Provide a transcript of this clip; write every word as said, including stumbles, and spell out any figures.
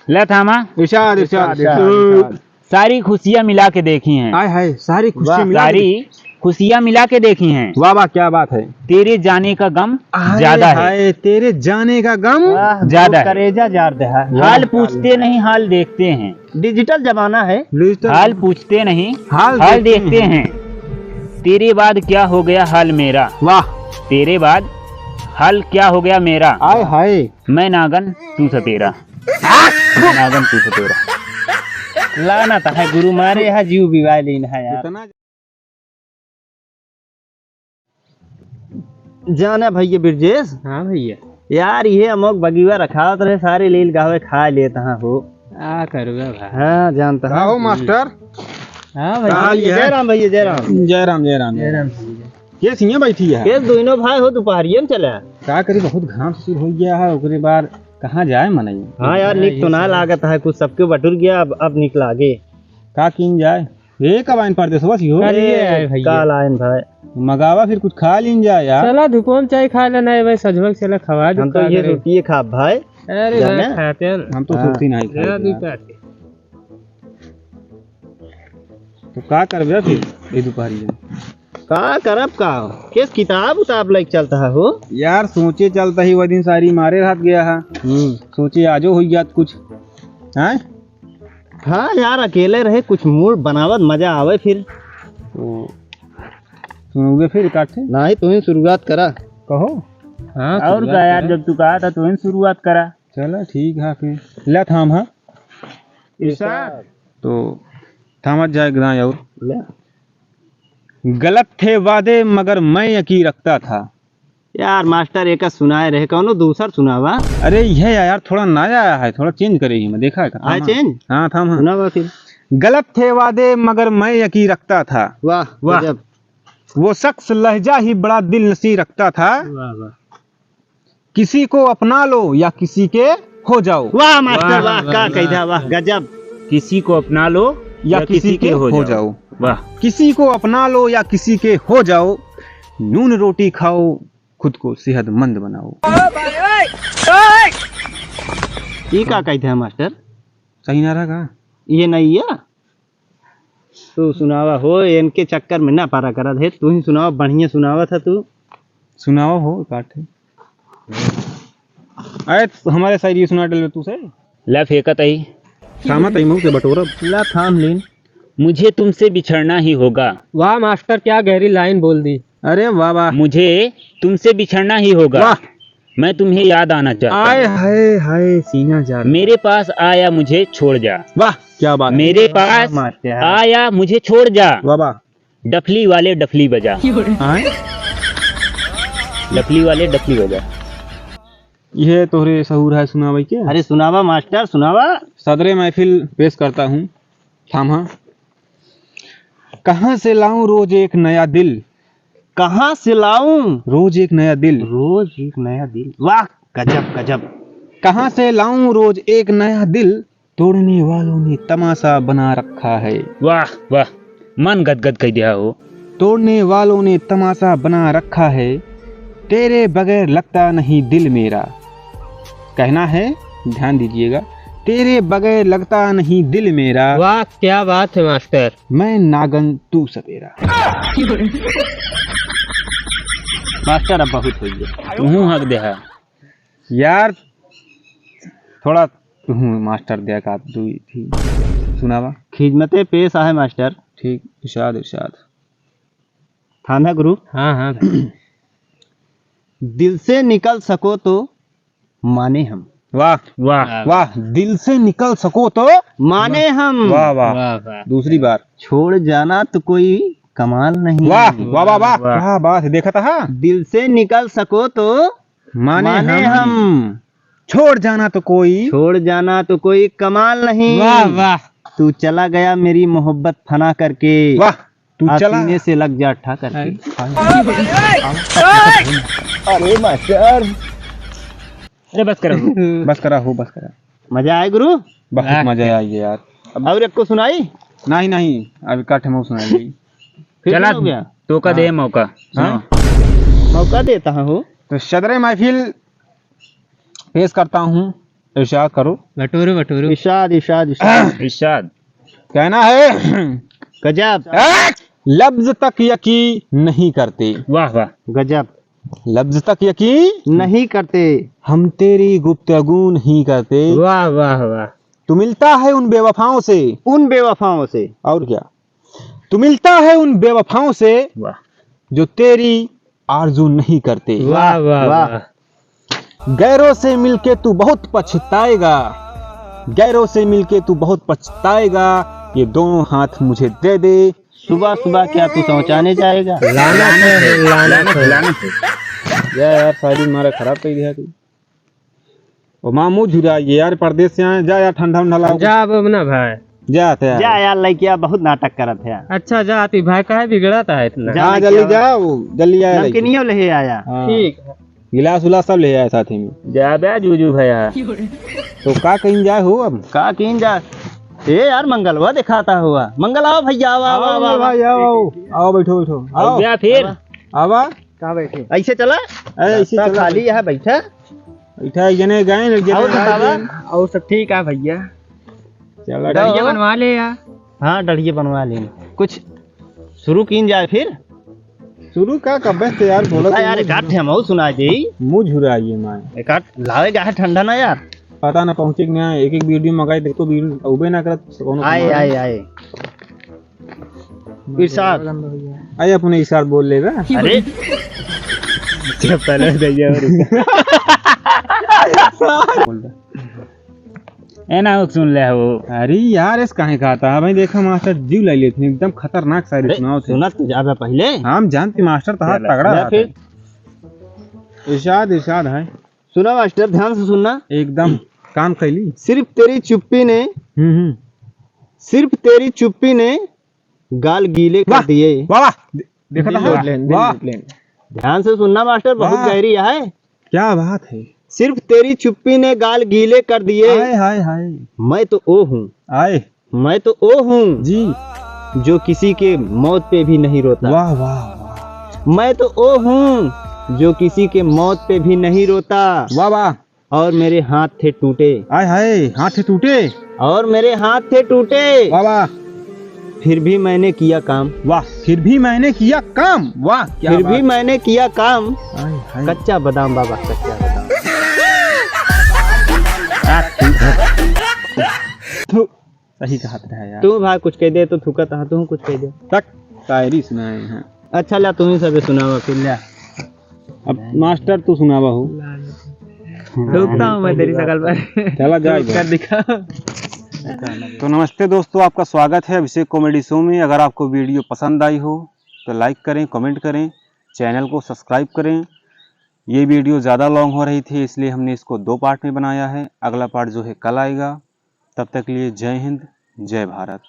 ले थामा। इरशाद, इरशाद, इरशाद, इरशाद। सारी खुशियाँ मिला के देखी हैं। हाय, हाय, सारी खुशियाँ वाह। मिला के सारी खुशियाँ मिला के देखी हैं। वाह, वाह, क्या बात है। तेरे जाने का गम हाय, ज्यादा है। हाय, तेरे जाने का गम वाह, ज्यादा है। करेजा जार दे है। हाल वाह। पूछते नहीं, हाल देखते हैं। Digital जमाना है। Digital। हाल पूछते नहीं, हाल हाल देखते देखते हैं। हैं। तेरे बाद क्या हो गया हाल मेरा? वाह। तेरे बाद हाल क्या हो गया मेरा? हाय, हाय। मैं नागन, तू सपेरा। मैं नागन, तू सपेरा। लानत है गुरु, मारे है जीव बिवाए लेन है यार। इतना जाना भैया बिरजेश। हाँ भैया। यार, ये अमोक बगीवा रखावत रहे, सारे लील गावे खा लेत हाँ हो। आ करबे भाई। हाँ, जानता का है। हो मास्टर? हाँ का हाल भैया। है? जय राम भैया, जय राम। जय राम, जय राम, जय जय राम। राम भैया। के सिंह बैठी है? के दोनों भाई हो, दोपहरिया में चला। का करी, बहुत घाम से शुरू हो गया है, ओकरे बाद कहाँ जाए मनई? हाँ यार, हाँ, निक तो ये ना सब लागत है, कुछ सबके बटुर गया, अब, अब निक लागे। का कीन जाए? ए, कब आइन परदेसवा से हो? कल ये ए, आए भैया। काल आइन भाई। मगावा फिर कुछ खा लीन जाए यार। चला धुपवा में चाय खा लेना है भाई, सजवल चला खवा दे, हम तो का ये करे? रोटिए खाब भाई। अरे जाने? भाई, खाते हैं। हम तो हाँ। सुरती नहीं खाई जरा यार। दूध पी आते। तो का करबे फिर ये दोपहरिया में? का करब का? केस किताब उताब लेके चलता है हो? यार सोचे चलता ही वो दिन सारी मारे रहत गया है। हम्म। सोचे आजो हुई जात कुछ। हैं? हाँ यार, अकेले रहे, कुछ mood बनावत मजा आवे फिर। तो सुनोगे फिर काट से? नाही, तू ही शुरुआत करा। कहो। हाँ, और शुरुआत का यार, करा। जब तू कहा था, तू ही शुरुआत करा। चला, ठीक है फिर। ले थाम, हाँ। इरशाद। तो थामत जाए ग्रां और। ले। गलत थे वादे मगर मैं यकीन रखता था। यार मास्टर, एका सुनाए रहे, कौनो दूसर सुनावा। अरे यह यार, थोड़ा नया आया है, थोड़ा change करे ही मैं, देखा है का? आए थामा। Change? हाँ, थामा। सुनावा फिर। गलत थे वादे मगर मैं यकीन रखता था। वाह, वाह। गजब। वो शख्स लहजा ही बड़ा दिल नशी रखता था। वाह, वाह। किसी को अपना लो या किसी के हो जाओ। वाह मास्टर, वाह, वाह, वाह, का वाह। कैदा, वाह, गजब। किसी को अपना लो या या किसी किसी के के हो हो जाओ। जाओ। वाह। किसी को अपना लो या किसी के हो जाओ, नून रोटी खाओ, खुद को सेहतमंद बनाओ। ये का कहते हैं मास्टर? सही ना रहा का? ये नहीं है। तू सुनावा हो, इनके चक्कर में ना पड़ा करा दे। तू ही सुनावा, बढ़िया सुनावा था तू। सुनावा हो, काट है। अरे, हमारे शायरी सुना डलबे तू से। ला फेंकत आई। सामत आई मुंह से बटोरब। ला थाम लीन। मुझे तुमसे बिछड़ना ही होगा। वाह मास्टर, क्या गहरी line बोल दी। अरे वाह, वाह। मुझे तुमसे बिछड़ना ही होगा। वाह। मैं तुम्हें याद आना चाहता आय हूँ। हाय, हाय, सीना जाता। मेरे पास आया मुझे छोड़ जा। वाह, क्या बात है। मेरे पास मारते हैं। आया मुझे छोड़ जा। वाह, वाह। डफली वाले डफली बजा। आय? डफली वाले डफली बजा। ये तोहरे सहूर है सुनावे के? अरे सुनावा मास्टर, सुनावा। सदरे महफिल पेश करता हूँ। थामा। कहाँ से लाऊं रोज एक नया दिल? कहाँ से लाऊं? रोज एक नया दिल। रोज एक नया दिल। वाह, गजब, गजब। कहाँ से लाऊं रोज एक नया दिल? तोड़ने वालों ने तमाशा बना रखा है। वाह, वाह, मन गदगद कर दिया हो। तोड़ने वालों ने तमाशा बना रखा है, तेरे बगैर लगता नहीं दिल मेरा। कहना है, ध्यान दीजिएगा, तेरे बगैर लगता नहीं दिल मेरा। वाह, क्या बात है मास्टर। मैं नागन तू सपेरा। मास्टर अब बहुत हो गया। तुहूँ हक दे है। यार, थोड़ा तुहूँ मास्टर दे का तू थी सुनावा। खिदमते पेश आहे मास्टर। ठीक, इरशाद, इरशाद। थाम है गुरु। हाँ, हाँ भाई। दिल से निकल सको तो माने हम। वाह, वाह। वाह, दिल से निकल सको तो माने हम। वाह, वाह। वाह, वाह। दूसरी बार। छोड़ जाना तो कोई कमाल नहीं। वाह, वाह, वाह, वाह। वाह। क्या बात है, देखा था, हाँ? दिल से निकल सको तो माने माने हम। हम। छोड़ जाना तो कोई। छोड़ जाना तो कोई कमाल नहीं। वाह, वाह। तू चला गया मेरी मोहब्बत फना करके। वाह। तू आ चला। सीने से लग जा ठा करके। हाय। अरे मास्टर। अरे बस करा हो। बस करा हो, बस करा। मजा आए गुरु? बहुत वाह। मजा आए यार। अब और एक को सुनाई? नहीं, नहीं, अभी काट हम सुनाई गई। फिर चला, हो गया? तो का दे हाँ। मौका। हाँ? सुनाओ। मौका देता हूँ। तो सदरे महफिल पेश करता हूँ। इरशाद करो। बटोरो, बटोरो। इरशाद, इरशाद, इरशाद। इरशाद। कहना है। गजब। एक लफ्ज तक यकीन नहीं करते। वाह, वाह। गजब। लफ्ज तक यकीन नहीं करते। हम तेरी गुफ्तगू नहीं करते। वाह, वाह, वाह। तू मिलता है उन बेवफाओं से। उन बेवफाओं से। और क्या? तू मिलता है उन बेवफाओं से, वाह। जो तेरी आरजू नहीं करते। वाह, वाह, वाह। वाह। गैरों से मिलके तू बहुत पछताएगा, गैरों से मिलके तू बहुत पछताएगा, ये दोनों हाथ मुझे दे दे। सुबह सुबह क्या तू शौचाने जाएगा? लानत है, लानत है। लानत है। या यार, शायरी मारा खराब कर दिया तू। ओ माँ, मुँह झुराइए यार, परदेस से आए, जा यार, ठंडा उंडा लाओ। जा अब ना भाई। जा तो यार। जा यार, लइकिया बहुत नाटक करत है। अच्छा, जा ती भाई, काहे बिगड़त है इतना? जा हाँ, लइकिया जल्दी बा। जाओ, जल्दी आया लइकिया। नमकीनियो ले आया। हाँ। ठीक है। गिलास उलास सब ले आया साथ ही में। जा बे जूजू भैया। तो का कहीं जाए हो अब? का कहीं जाए? ए यार, मंगलवा दिखाता हुआ। मंगल, आओ भैया, आओ, आओ, आओ, आओ, आओ, आओ। भाई, आओ, आओ। आओ, बैठो, बैठो। आओ। आओ। गया फिर? आवा। कहाँ बैठे? ऐसे चला। अरे, ऐसे रास्ता चला। खाली है, बैठा। बैठा, एक जने गए, एक जने और आ बतावा। गए। और सब ठीक है भैया। चला, डढ़िया दो। बनवा ले यार। हाँ, डढ़िया बनवा ले। कुछ शुरू कीन जाए फिर। शुरू का, कब्बे से यार, बोला हाँ तो यार, मुँह एक आध झुरा-, हम और सुना दे। मुँह झुराइए माय। एक आध लावे का है ठंडा ना यार। पता ना पहुँचे कि ना, एक एक वीडियो मंगाई, देखो वीडियो उबे ना करत, कौनो आए, कमाल। आए, आए। इरशाद। आए, अपने इरशाद बोल लेबे। अरे। जब पहले भैया और बोल दे। ए ना, सुन ले हो। अरे यार, इस काहे कहता है भाई? देखा मास्टर, जीव ले लेते हैं, एकदम खतरनाक शायरी अरे, सुनाओ थे। सुना तो जाबे पहले। हम जानते मास्टर तो हाथ चला, तगड़ा चला रहता फिर। है। इरशाद, इरशाद है। सुना मास्टर, ध्यान से सुनना। एकदम काम कैली। सिर्फ तेरी चुप्पी ने, हम्म, हम्म। सिर्फ तेरी चुप्पी ने गाल गीले कर वाह, दिए। वाह, वाह। दे-, देखा था? दिल वाह, लेन, दिल वाह। लेन। ध्यान से सुनना मास्टर, बहुत वाह। गहरी है। क्या बात है? सिर्फ तेरी चुप्पी ने गाल गीले कर दिए। हाय, हाय, हाय। मैं तो ओ हूँ। आए। मैं तो ओ हूँ जी। जो किसी के मौत पे भी नहीं रोता। वाह, वाह, वाह। मैं तो ओ हूँ जो किसी के मौत पे भी नहीं रोता। वाह, वाह। और मेरे हाथ थे टूटे। आय हाय, हाथ थे टूटे। और मेरे हाथ थे टूटे। वाह, वाह। फिर भी मैंने किया काम। वाह, फिर भी मैंने किया काम। वाह, क्या फिर बात भी है। मैंने किया काम। आय हाय। कच्चा बादाम बाबा, कच्चा बादाम। आ, ठीक है। थू। सही कहत रहा यार। तू भाई कुछ कह दे तो थूकत हा, तू कुछ कह दे। तक शायरी सुनाए हैं। अच्छा ला, तू ही सबे सुनावा फिर ला। अब मास्टर तू सुनावा हो। रुकता हूँ मैं तेरी शकल पर। चला जाए कर दिखा। तो नमस्ते दोस्तों, आपका स्वागत है अभिषेक comedy show में। अगर आपको video पसंद आई हो तो like करें, comment करें, channel को subscribe करें। ये video ज़्यादा long हो रही थी, इसलिए हमने इसको दो part में बनाया है। अगला part जो है कल आएगा। तब तक के लिए जय हिंद, जय भारत।